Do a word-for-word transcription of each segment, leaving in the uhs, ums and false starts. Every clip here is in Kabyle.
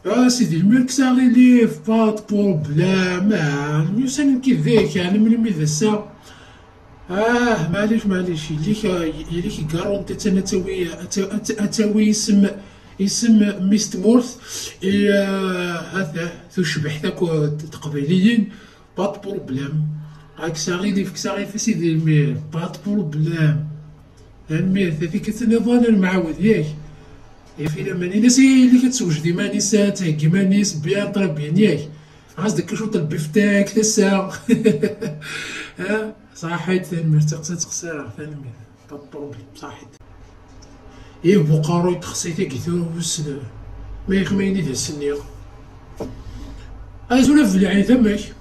Ah, sidi, lmirk s aɣilif, pas de problème. Ah, myussan nekki d-ik, ɛni melmi d ass-a? Ah, maɛlic, maɛlic, yelli-k, yelli-k garant attan ad tawi, ad ta-, ad ta-, ad tawi isem, isem mmi-s n tmurt, i, ah, hata, tucbiḥt akk teqbayliyin, pas de problème. Ah, kkes aɣilif, kkes aɣilif, a sidi lmirk, pas de problème. Tanemmirt, a tikkelt nniḍen ad nemɛawed, yak? Yak, i laman, in-as i yelli-k ad tewjed iman-is, ad theggi iman-is, bien, très bien, yak? Ɣas d akka cwiṭ n lbiftek, tasa. Ha? Ṣaḥit, tanemmirt, tiqsa teqsara, tanemmirt. Pas de problème, ṣaḥit. Ih, bu uqerruy texsi tagi tura wissen. Ma yak ma yini d ass-nni. Azul a Belɛid, amek?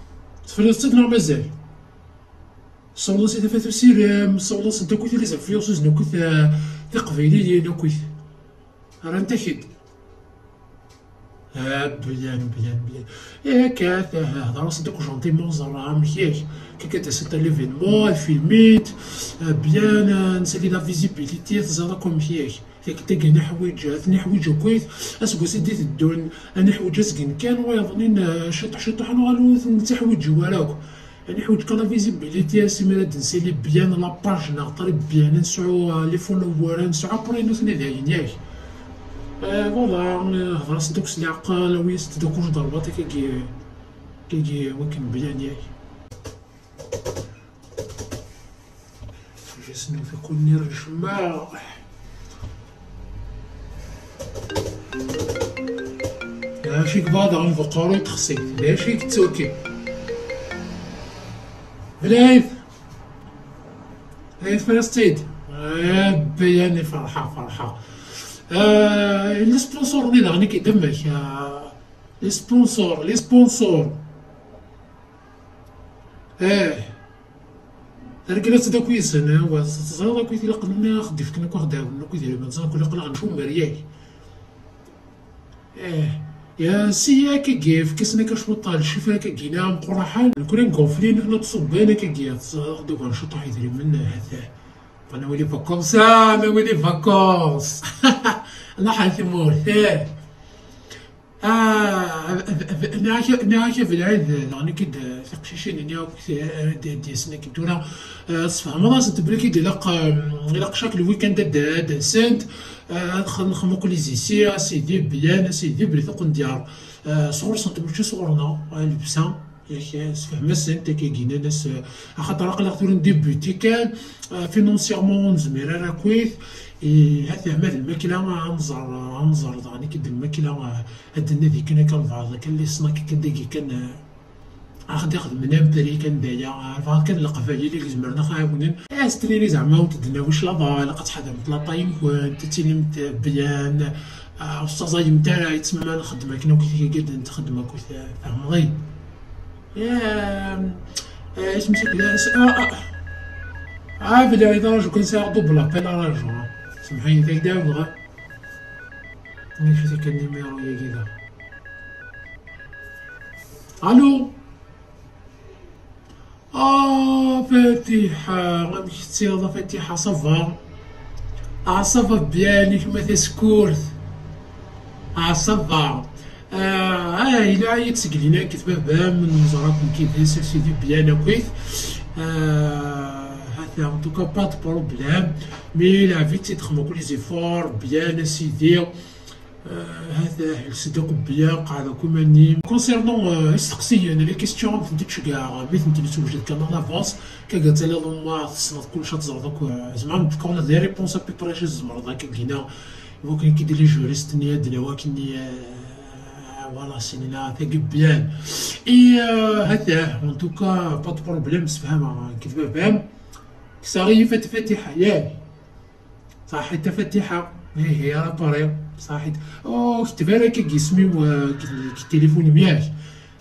Tefriḍ-tt-id neɣ mazal? Sawḍen si tafat usirem, sawḍen-sent akkit les influenceuses akkit, eh, tiqbayliyin akkit. Rrant-ak-id. Ah, bien, bien, bien. Eh, kat, eh, hḍer-asent akk gentiment, ẓer amek yak. Kaka d-asent à l'événement, ad filmit, eh, bien, eh, nsali la visibilité, teẓriḍ akk amek yak. Yak tagi neḥwiǧ, ad neḥwiǧ akkit, aseggas i d-iteddun, ad neḥwiǧ azgen kan, wayeḍnin, eh, ciṭuḥ, ciṭuḥ, ad nuɣal ur ten-nettiḥwiǧ wara akk. Ad neḥwiǧ kan la visibilité, asmi ara d-nsali bien la page-nneɣ, très bien, ad nesɛu, euh, les followers, ad nesɛu après nutni d ayen, yak? Euh, voilà, euh, hḍer-asent akk s leɛqel, awi-yasent-d akk ujeḍerbat, akkagi, akkagi, wakken bien, yak? Ǧas-nni ur t-akk-nni rejmeɣ. D acu i yebɣa daɣen bu uqerruy texsi? D acu i yettuki? Blayt! Blayt, fariɣ-tt-id. Abbi, yani ferḥeɣ, ferḥeɣ. Ah, les sponsors-nni daɣen i k-id-emmek, ah, les sponsors, les sponsors. Eh. Rgel-as-d akk yid-sen, eh, wa, teẓriḍ akk i tilaq-nni, a ɣ-d-ifken akk, a ɣ-d-ɛawnen akk idrimen, ẓriɣ akk ilaq-aɣ necummer, yak? Eh, ya, si yak, agi, efk-asen akka cwiṭ n ccifra akka gina, meqqur aḥal, nekni ngonflin, nekni ttṣubban akka agi, teẓriḍ, ɣ-d-ugan cwiṭ n idrimen, eh, hata. Bɣan wali vacances, ah, ma wali vacances! Allah ḥal timurt, eh. Ah, nniɣ-ak, nniɣ-ak a Belɛid, daɣen-ik-id, eh, tiqcicin-nni akk, eh, d-, d-yasen akk tura, eh, tesfehmeḍ-asent belli k-id ilaq, eh, ilaq chaque le week-end ad d-, ad d-asent, eh, ad xedmen akk les essais, a sidi, bien, a sidi, belli tuqendyar, eh, sɣur-sent mačči sɣur-neɣ, eh, llebsa, yak, eh, sefhem-asent, akka gina-as, eh, axaṭer aql-aɣ tura ndébuti kan, eh, financièrement ur nezmir ara akkit, eh, hata ma d lmakla, ad nẓer, ad nẓer daɣen-ik-id lmakla, eh, Ad d-nadi kan akka lbeɛḍ, kan les snacks kan dagi kan, eh, ad ɣ-d-ixedmen un prix kan daya, eh, lbeɛḍ kan n leqbayel i izemren ad ɣ-ɛawnen. Eh, s-tnini zeɛma ur d-nawi claḍa, ilaq ad tḥadremt laṭay-nkent, ad tilimt, eh, byan, eh, ur tettaẓayemt ara, yettmama nxeddem akken akk i tigagad n txeddem akk, eh, tfehmeḍ-iyi? Eh, eh, isem-is akk d, ah, ah. Ah, bla, iḍ, raju kan sɛiɣ double appel, raju. Semḥ-iyi, tak d-ɛawdeɣ. Nniɣ-ak kan numéro-yagi da. Allô? Ah, Fatiḥa, amek tettiḍ a Fatiḥa, ça va? Ah, ça va bien, i kemm a tasekkurt? Ah, ça va. Ah, ah, yella yettseglin akk baba-m, nẓer akk nekk d sidi bien akkit. Ah, hata, en tout cas, pas de problème. Mais la vie, c'est très beaucoup les efforts, bien, a sidi. Ah, hata, hels-d akk bien, qɛed akk iman-im. Concernant, euh, isteqsiyen, les questions, mi tent-id-ceggɛeɣ, mi tent-id-sewjed kan en avance, kagga taliḍ au moins tessneḍ kullec, ad teẓreḍ akk, euh, zemreɣ ad d-fkeɣ des réponses à peu près acu tzemreḍ akka gina. Iwakken akka d les juristes-nni ad d-nawi akken-nni, euh, voilà, sinina tagi bien. Et, euh, hata, en tout cas, pas de problème, sefhameɣ, euh, nekk d baba-m. Kkseɣ-iyi Fat-, Fatiḥa, yak? Ṣaḥit a Fatiḥa. Ihi, ara pari. Ṣaḥit. Oh, ketb ara akka deg yisem-iw, eh, deg, deg tilifun-im, yak?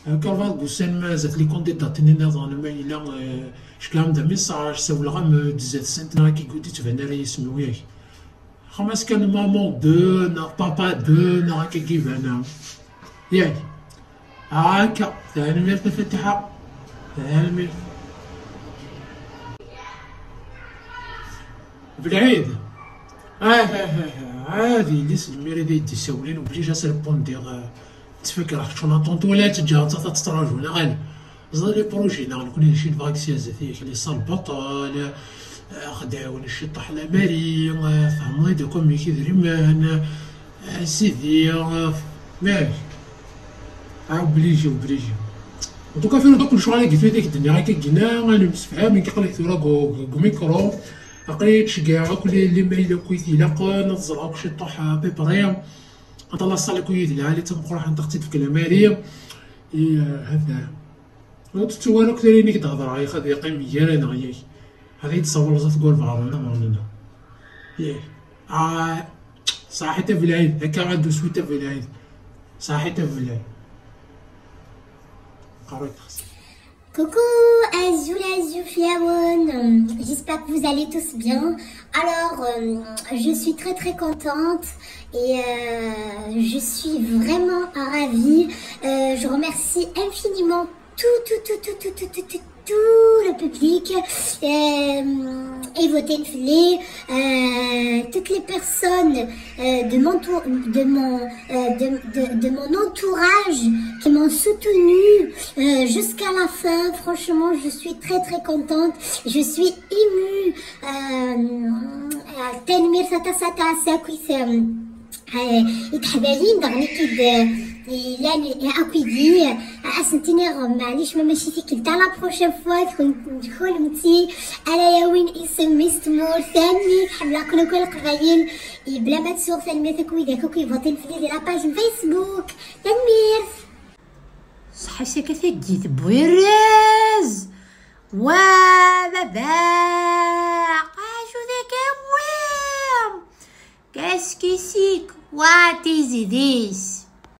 Akka rbaḍ deg ussan ma zdat les candidates-nni nniḍen, ma yella, eh, ceggɛem-d message, sawleɣ-am-d zdat-sent, neɣ akka deg ur d-yettban ara yisem-iw, yak? Xmas kan maman deux, neɣ papa deux, neɣ akka deg iban-a. Yak? Akka, tanemmirt a Fatiḥa. Tanemmirt. Belɛid. Ah, ah, ah, ah, ad yili s lmir ad yi-d-isawlen, obligé ad s-répondiɣ, ah, Tfakr kečč n aṭunṭu wala teǧǧa ad tettṛaju neɣ ala. Ẓer les projets neɣ nekni d acu i nebɣa deg siyasa-yak, les salles baṭel, ad ɣ-d-ɛiwen ciṭṭaḥ la mairie, tfehmeḍ-id akk amek idrimen, a sidi, mah, a obligé, obligé. En tout cas, tura akk lecɣal-agi tura i k-d-nniɣ akka gina, ad nemsefham, nekk aql-ak tura deg, deg, deg umikru, aql-i ttceggiɛeɣ akk les, les mails akk i t-ilaqen, ad ẓreɣ akk ciṭṭaḥ à peu près. Anta la salle akk i d lɛali d tameqqrant, ad ɣ-tt-id-tefk la mairie. I, eh, hada. Ur tettu ara akk tira-inek d-hedreɣ, yak ad yeqqim gar-aneɣ, yak. Ad iyi-d-tsawleḍ at Gurbeɣ, neɣ nella. Yak. Ah, ṣaḥit a Belɛid, akka ad d-uswit a Belɛid. Ṣaḥit a Belɛid. Qerrut xas. Coucou, azul, azul fell-awen. J'espère que vous allez tous bien. Alors, euh, je suis très très contente et euh, je suis vraiment ravie. Euh, je remercie infiniment tout, tout, tout, tout, tout, tout, tout, tout, tout le public euh, et vos téléfilés, euh, toutes les personnes euh, de, mon tour- de, mon, euh, de, de, de mon entourage qui m'ont soutenue euh, jusqu'à la fin. Franchement, je suis très très contente. Je suis émue. Euh, tanemmirt aṭas aṭas akkit, euh, i teḥdayin daɣen i k-id yellan akkid-i. Ad asent-iniɣ maɛlic ma mačči tikkelt, à la prochaine fois. Kunemti ara yawin isem-is tmurt. Tanemmirt, ḥemmleɣ-ken akk a Leqbayel. Bla ma tsuɣ, tanemmirt akk widak akk ivotin fell-i di la page n Facebook. Tanemmirt. Ṣṣeḥḥa-s akka tagi tewwi rrez. Wa baba, acu d akka? Qu'est-ce que c'est? What is this?